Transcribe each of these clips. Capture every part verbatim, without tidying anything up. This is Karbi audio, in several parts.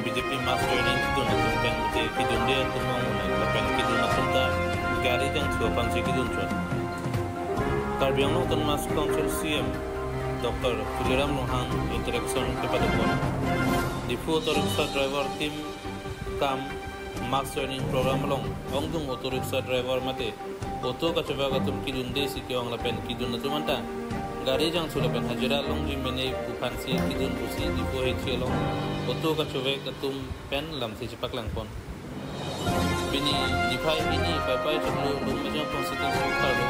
B J P mass joining kedun atum pen mate kedunde atum angno lapen kedun atum ta gari jangthu aphansi kedun chot. Karbi Anglong Autonomous Council C E M Doctor Tuliram Ronghang interaction kepadopon. Diphu auto rickshaw driver team kam mass joining program along ongdung auto rickshaw driver mate auto kachevek atum kedunde si ke-ong lapen kedun atum anta gari jangthu lapen hajira longji mene pu aphansi kedun pusi Diphu H C along auto kachevek atum pen lamthe chepaklangpon. Pini niphai hini Paipai Chaklo Lumbajong constituency arlo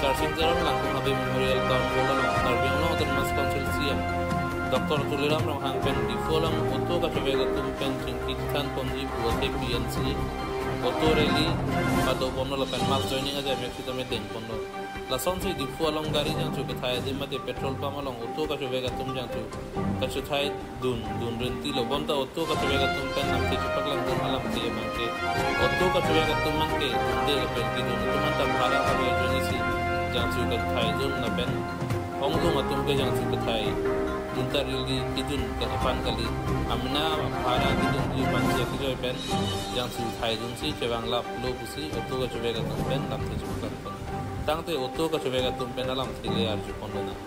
Sarsing Teron Langkung Habe Memorial Town Hall along Karbi Anglong Autonomous Council C E M Doctor Tuliram Ronghang pen Diphu along auto kachevek atum pen chingki chethanponji pu athe P N C auto rally padopon lapen mass joining ajai mek sitame dengponlo. Lasonsi Diphu along gari jangthu kethai adim mate petrol pump along auto kachevek atum jangthu kachethai dun dun renti lo bonta auto kachevek atum pen lamthe chepaklangdun alamthe abangke auto kachevek atum anke dunde lapen kedun atum anta bhara kave ajoinesi jangthu kethai dun lapen ongdung atum ke jangthu kethai dun ta really kedun ke aphan kali, amena bhara kedunji aphansi akejoi pen jangthu thai dunsi chevanglaplo pusi auto kachevek atum pen lamthe chepaklangpon. Tangte auto kachevek atum pen alamthe le arjuponlonang.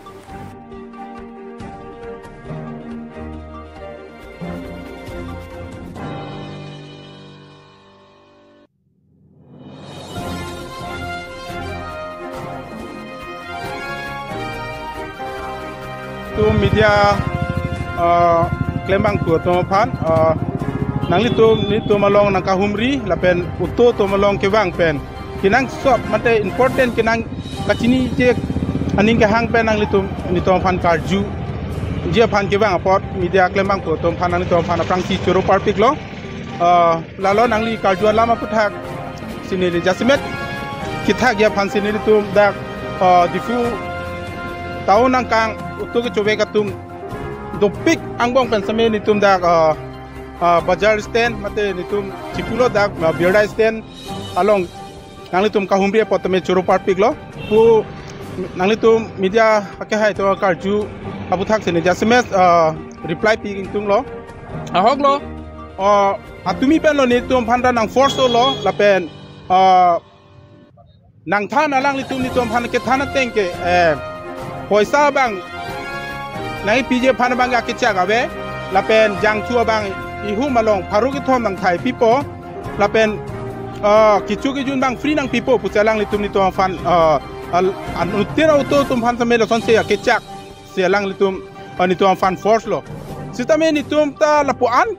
Itum media, ah, klembangpo atum aphan, ah, nanglitum nelitum along nangkahumri lapen auto atum along kevang pen kenangsot mate important kenang kachiniji aning kehang pen nanglitum nelitum aphan karjuji aphan kevang apot media klembangpo atum aphan nanglitum aphan aphrangsi choro parpiklo. Ah, lalo nangli karju alam aputhaksi neli jasemet kethakji aphansi nelitum dak, ah, Diphu town angkang auto kechevek atum dopik angbong pen sitame nelitum dak, ah, ah, bazar stand mate nelitum chipulo dak, ah, Birla stand along nanglitum kahumri apot tame choro parpiklo. Pu nanglitum media akehai atum karju aputhaksi neli jasemet, ah, reply pi ingtunglo. Ahoklo, ah, atumi penlo nelitum aphan ta nang force lo lapen, ah, nangthan alanglitum nelitum aphan kethan ateng ke, eh, poisa abang nangpiji aphan abang akechak ave lapen jangthu abang ihum along pharo kethom nangthai pipo lapen, ah, kecho kejun abang free nangpipo pusi alanglitum nelitum aphan, ah, al-, anuttin auto atum aphan sitame lasonsi akechak si alanglitum, ah, nelitum aphan force lo. Sitame nelitum ta lapu-an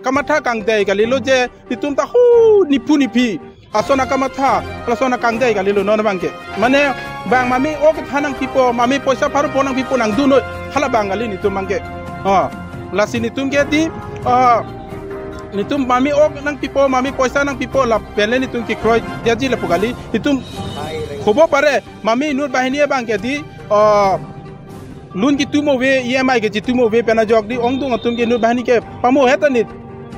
kamatha kangdei kalilo je nelitum ta hu niphu niphi ason akamatha, lason akangdei kalilo non abangke. Mane bang mame ok than nangpipo, mame poisa pharo pon nangpipo nangdun noi, hala abang kali nelitum abangke. Oh, lasi nelitum ke di, ah, nelitum mame ok nangpipo, mame poisa nangpipo lapen le nelitum kekroi diaji lapu kali. Nelitum khobo pare, mame inut banghini abangke di, ah, loan ketum ave, E M I kechetum ave pen ajok di ongdung atum ke inut banghini ke pamohet anit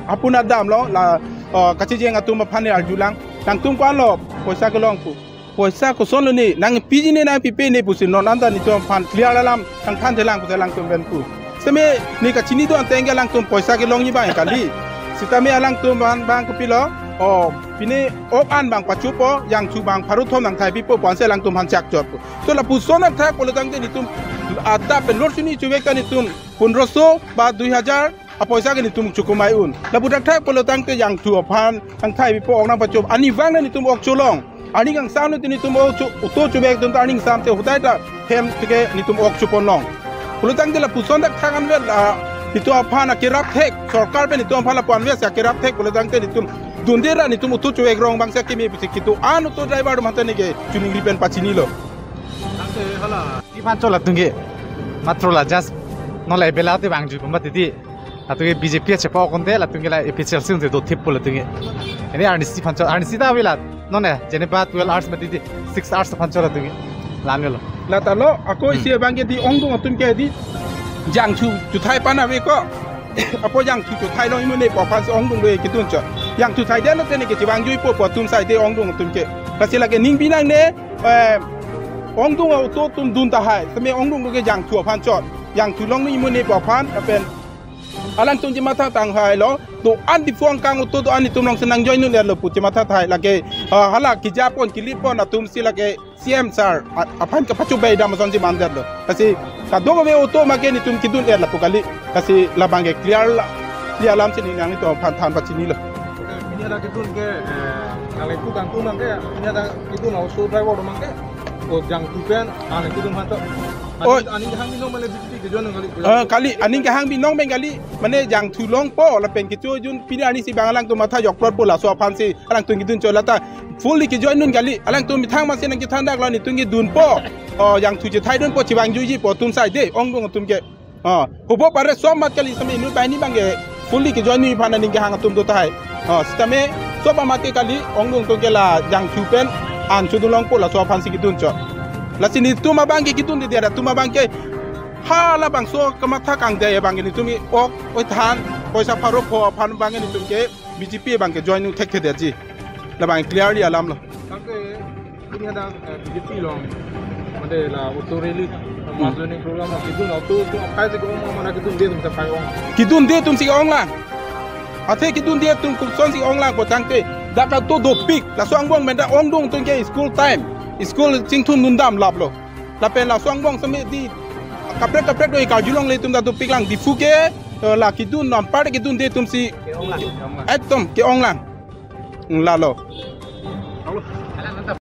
apun adam lo la, ah, kachejeng atum aphan ne arjulang. Nangtum ko-anlo poisa kelong pu. Poisa kosonlo ne, nangpiji ne nangpipe ne pusi non anta nelitum aphan clear alam nangthanthelang pusi alangtum pen pu. Sitame ne kachini do-an ateng ke alangtum poisa kelongji abang kali. Sitame alangtum abang, abang kopilo, oh, pine ok an abang pachopo, jangthu abang pharo thom nangthai pipo pu ansi alangtum aphan chak chot pu. To lapuson athak pulo tangte nelitum adap pen lor sini chevek ta nelitum pondroso ba dui hajar apoisa ke nelitum chokomai un. Lapu thakthak pulo tangte jangthu aphan nangthai pipo, ok nangpachop. Arnivang le nelitum ok cholong. Arni kangsam le nelitum ok cho, auto chevek atum ta arni kangsam te hotai ta hem te ke nelitum ok choponlong. Pulo tangte lapuson thakthak anvet, ah, nelitum aphan akerap thek, sorkar pen nelitum aphan lapu anvet si akerap thek pulo tangte nelitum dunde ra nelitum auto chevek rong abang si akeme pusi kedo-an auto driver atum aphan ta ne ke chuningri pen pachinilo. Tangte hala. Siphan chot latum ke. Matro la just non la ebela te vangjuipo mati di. Latum ke B J P achepa ok konte latum ke la A P H L C unte dothippo latum ke. Ini arnisi aphan chot, arnisi ta avela. Non ne, jeneba twelve hours mati di, six hours aphan chot latum ke. La-an avelo. Lata lo, ako Hmm. isi abangke di ongdung atum ke di jangthu chuthai pan ave ko. Apo jangthu chothailong imu ne pu aphansi ongdung do kedun chot. Jangthu thaidetlo te ne kechevangjuipo pu atum sai de ongdung atum ke. Lasi lake ning binang ne, eh, ongdung auto atum dun tahai. Sitame ongdung do ke jangthu aphan chot. Jangthu long ne imu ne pu aphan, lapen Alangtum chematha tang hai lo, do-an Diphu angkang auto do-an itum along si nang join un-etlo pu chematha thai lake, ah, hala kejapon kelipon atum si lake C M sir a-, aphan kapachobei dam asonsi mandetlo. Lasi kadokave auto make netum kedun-et lapu kali. Lasi labang ke clear la, clear alam si neli nanglitum aphan than pachinilo. Pini ada kedun ke, eh, nangli kedun tangtung nang ke, pini ada kedun auto driver do mang ke, o jangthu pen, ah, kedun manto. Oh. Aning, aning kehang binong mane B J P kejoin nang kali. Eh, kali, aning kehang binong pen kali, mane jangthu longpo, lapen kecho jun pini arni si bang alangtum matha jokprot po laso aphan si alangtum kedun chot lata. Fully kejoin un kali, alangtum methang masi nangkethan dak lo netum kedunpo. Oh, jangthu chethai dunpo chevang juiji po atum sai de, ongdung atum ke. Oh, hubo pare som mat kali sami inut banghini bang ke fully kejoin un aphan aning kehang atum do tahai. Oh, sitame som amat ke kali, ongdung atum ke la jangthu pen an chodun longpo laso aphan si kedun chot. Lasi netum abang ke kedunde dia, atum abang ke hala bangso kamatha kangdai abang ke netum ok oi than, poisa pharo pho aphan bang ke netum ke B J P abang ke join un thekthedetji. Labang clearly alam lo. Tangke pini ada, eh, B J P along. Mane la auto rally, mass joining program, kedun auto, auto aphai si ke-ong, mane kedunde atum ta phai ong. Kedunde atum si ke-ong lang. Athe kedunde atum kosonsi ong lang pu tangte. Dak auto dopik, laso angbong pen ta ongdung atum ke school time. School chingthum nundam laplo. Lapen laso angbong sami di kaprek kaprek do karjulongle atum ta dopik lang Diphu ke, eh, la kedun anpar kedunde atum si. Ke-ong lang, ke-ong lang. Ekdom ke-ong lang. Lalo.